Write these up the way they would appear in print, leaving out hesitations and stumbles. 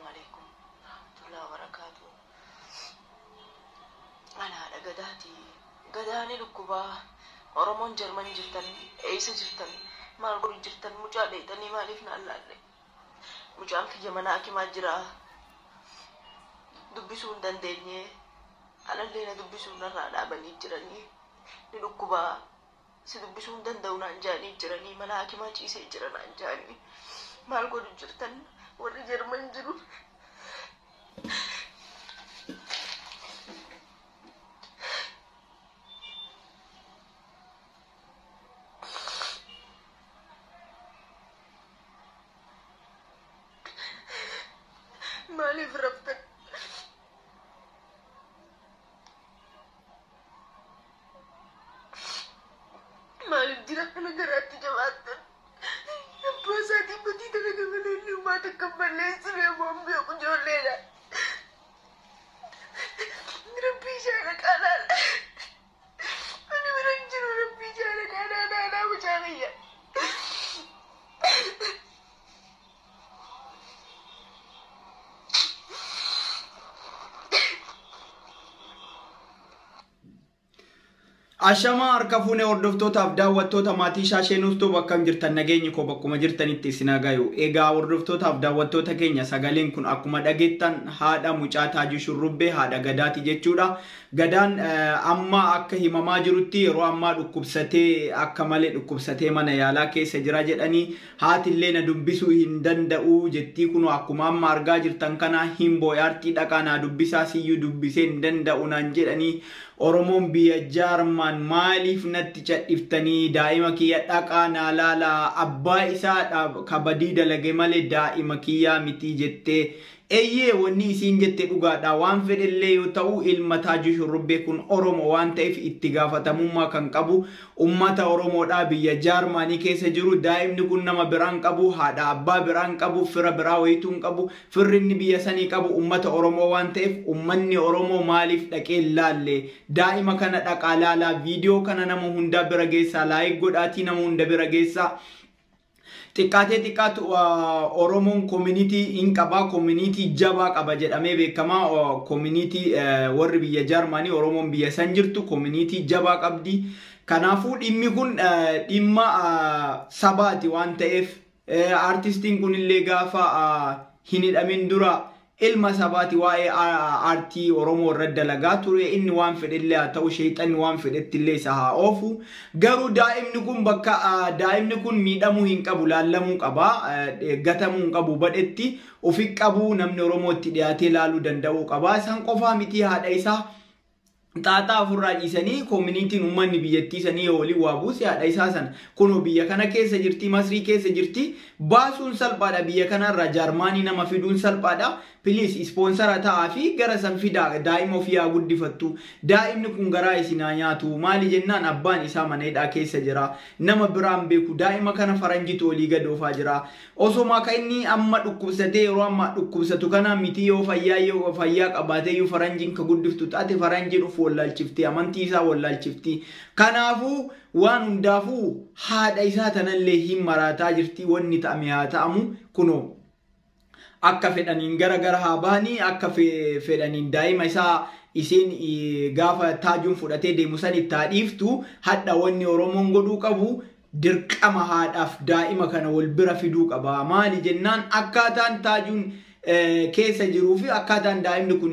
Alaikum warahmatullahi wabarakatuh. Ana haadha Gadaati. Gadaani dhukkubaa. Oromoon Jarman jirtan, eessa jirtan, maal godhu jirtan, mucaa dheeyxanii maaliif naan laalle? Mucaan kiyya mana hakimaa jira. Dubbisuu hin dandeenye. Alallee na dubbisuu narraa dhaabanii jiranii. Ni dhukkubaa. Si dubbisuu hin danda'u naan jaanii jiranii. Mana hakimaa ciisee jira naan jaanii. Maal godhu jirtan warri Jarman jiru? Maaliif raftan? Maaliif jira kana garaatti jabaattan? Abbaa isaatiin badii dalaga malee inni uumaa takka hin balleessine ammoo beeku ijoolleedha. Rabbii ishaara qaalaadha. Ani bira hin jiru, rabbii ishaara qaalaadha anaa mucaa kiyya. Ashamaa harka fuunee hordoftootaaf daawwattoota maatii Shaashee Nuustuu, akkam jirtan? Nageenyi koo bakkuma jirtanitti isin haa gayu. Egaa hordoftootaaf daawwattoota keenya, sagaleen kun akkuma dhageettan haadha mucaa Taajuu Shurrubbee, haadha Gadaati jechuudha. Gadaan amma akka himamaa jirutti yeroo ammaa dhukkubsatee, akka malee dhukkubsatee mana yaalaa keessa jira jedhanii, haatillee na dubbisuu hin danda'u jettii. Kunoo akkuma amma argaa jirtan kana hin boo'aartii, dhaqaa naa dubbisaa, siyyuu dubbisee hin danda'u naan jedhanii. Oromoon biyya Jaarmaan maaliif natti cadhiftanii? Daa'ima kiyya dhaqaa naa laalaa, abbaa isaa kabadii dalage malee daa'ima kiyyaa miti jettee. Eeyyee, wanni isiin jette dhugaadha. Waan fedhellee yoo ta'u, ilma Taajuu Shurrubbee kun Oromo waan ta'eef itti gaafatamummaa kan qabu ummata Oromoodha biyya Jaarmaanii keessa jiru. Daa'imni kun nama biraan qabu, haadha abbaa biraan qabu, fira biraa wayituu hin qabu. Firri inni biyya sanii qabu ummata Oromoo waan ta'eef, ummanni Oromoo maaliif dhaqee laalle? Daa'ima kana dhaqaa laalaa, viidiyoo kana nama hundaa bira geessaa, like godhaatii nama hunda bira geessaa. Xiqqaatee xiqqaatu Oromoon community hin qabaa, community jabaa qaba jedhamee beekama. Community warri biyya Jaarmaanii, Oromoon biyya san jirtu community jabaa qabdi. Kanaafuu dhimmi kun dhimma sabaati waan ta'eef, aartistiin kunillee gaafa hin hidhamin dura ilma sabaati, waa'ee aartii Oromoo irra dalagaa ture. Inni waan fedhellee haa ta'u, sheexanni waan fedhettillee isa haa oofu, garuu daa'imni kun bakka daa'imni kun miidhamuu hin qabu, laallamuu qaba, gatamuu hin qabu, badhetti ofi qabu, namni Oromoo itti dhiyaatee laaluu danda'uu qaba. Isaan qofaa miti, haadha isaa xaaxaa ofirraa dhiisanii communityn uummanni biyyattii sanii yoo waliin waa buuse, haadha isaa sana kunoo biyya kana keessa jirti, Masrii keessa jirti, baasuun salphaadha. Biyya kanarraa Jaarmaanii nama fiduun salphaadha. Please sponsor ta'aa fi gara san fidaa, daa'ima ofii haa guddifattu. Daa'imni kun garaa isin haa nyaatu. Maali jennaan, abbaan isaa mana hidhaa keessa jira, nama biraan beeku. Daa'ima kana faranjitu olii gad oofaa jira. Osoma ka inni amma dhukkubsatee, yeroo amma dhukkubsatu kana miti, yoo fayyaa qabaatee iyyuu faranjiin ka guddiftu taate, faranjiin uf wallaalchifti, amantii isaa wallaalchifti. Kanaafuu waan hundaafuu haadha isaa tanallee hin maraataa jirti. Wanni ta'ame haa ta'amu, kunoo akka fedhaniin gara gara haa bahanii, akka fedhaniin daa'ima isaa isiin gaafa Taajuun fudhatee deemu san itti haa dhiiftu. Hadha wanni Oromoon godhuu qabu, dirqama haadhaaf daa'ima kana wal bira fiduu qaba. Maali jennaan, akkaataan Taajuun keessa jiruu fi akkaataan daa'imni kun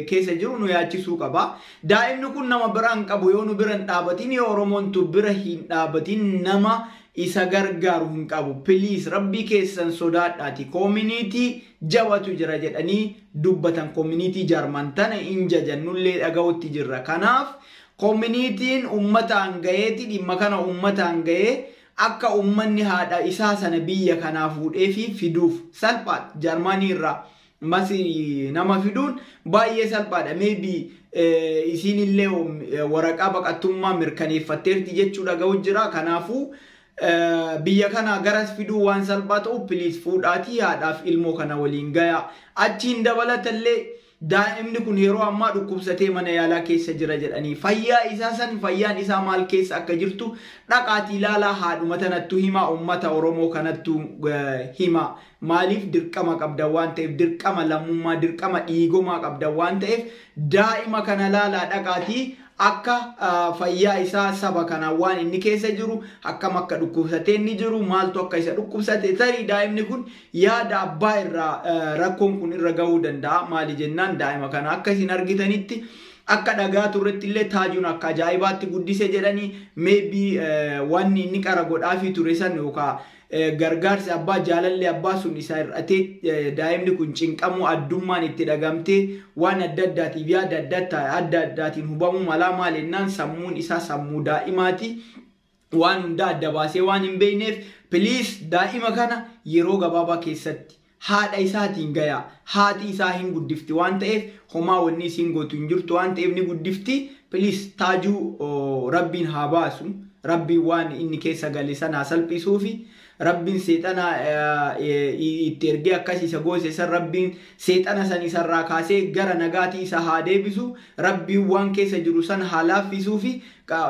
keessa jiru nu yaachisuu qaba. Daa'imni kun nama biraan qabu. Yoo nu bira hin dhaabatin, yoo Oromoon tu bira hin dhaabatin, nama isa gargaaru hin qabu. Please rabbii keessan sodaadhaati. Community jabatu jira jedhanii dubbatan, community Jaarman tana hin jajannullee dhaga'utti jirra. Kanaaf communityn uummataan gaheeti dhimma kana uummataan gahee akka uummanni haadha isaa sana biyya kanaa fuudhee fi fiduuf salphaadha. Jaarmaanii irraa Masii nama fiduun baay'ee salphaadha. Maybe isiin illee waraqaa baqattummaa mirkaneeffatteerti jechuudha ga'u jira. Kanaafuu biyya kana garas fiduu waan salphaa ta'u, please fuudhaatii haadhaaf ilmoo kana waliin gaya. Achiin dabalatallee Daa'imni kun yeroo ammaa dhukkubsatee mana yaalaa keessa jira jedhanii, fayyaa isaa san, fayyaan isaa maal keessa akka jirtu dhaqaatii ilaalaa, haadhuma tanattu himaa, uummata Oromoo kanattu himaa. Maaliif? Dirqama qabda waan ta'eef, dirqama lammummaa, dirqama dhiigomaa qabda waan ta'eef, daa'ima kana laalaa dhaqaatii, akka fayyaa isaa saba kanaa, waan inni keessa jiru, akkam akka dhukkubsatee inni jiru, maaltu akka isa dhukkubsate. Tarii daa'imni kun yaada abbaa irraa rakkoon kun irra gahuu danda'a. Maali jennaan, daa'ima kana akka isin argitanitti, akka dhagaa turretti illee, Taajuun akka ajaa'ibaatti guddise jedhanii. Maybe wanni inni qara godhaafii ture san yookaan gargaarsi abbaa, jaalalli abbaa sun isa hir'atee, daa'imni kun cinqamuu, addummaan itti dhagamtee, waan adda addaatiif yaada adda addaatiin hubamuu malaa. Maal jennaan, sammuun isaa sammuu daa'imaati. Waan hunda adda baasee waan hin beekneef, please, daa'ima kana yeroo gabaabaa keessatti haadha isaatiin gayaa. Haati isaa hin guddifti waan ta'eef, homaa wanni isiin gootu hin jirtu waan ta'eef, ni guddifti. Please, Taajuu Rabbiin haa baasu. Rabbiin waan inni keessa gale sana salphisuufi, Rabbiin seexana itti ergee akkas isa goose san, Rabbiin seexana san isarraa kaasee gara nagaatii isa haa deebisu. Rabbiin waan keessa jiru san haa laaffisuufi,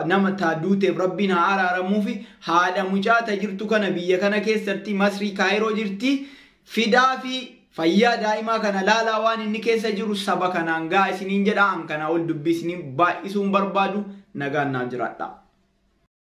nama taaduuteef Rabbiin haa araaramuufi. Haadha mucaa ta jirtu kana biyya kana keessatti, Masrii Kaayiroo jirti, fidaa fi fayyaa daa'imaa kana laalaa, waan inni keessa jiru saba kanaan gaa isiniin jedha. An kana ol dubbii isiniin baay'isuun barbaadu. Nagaan naa jiraadha.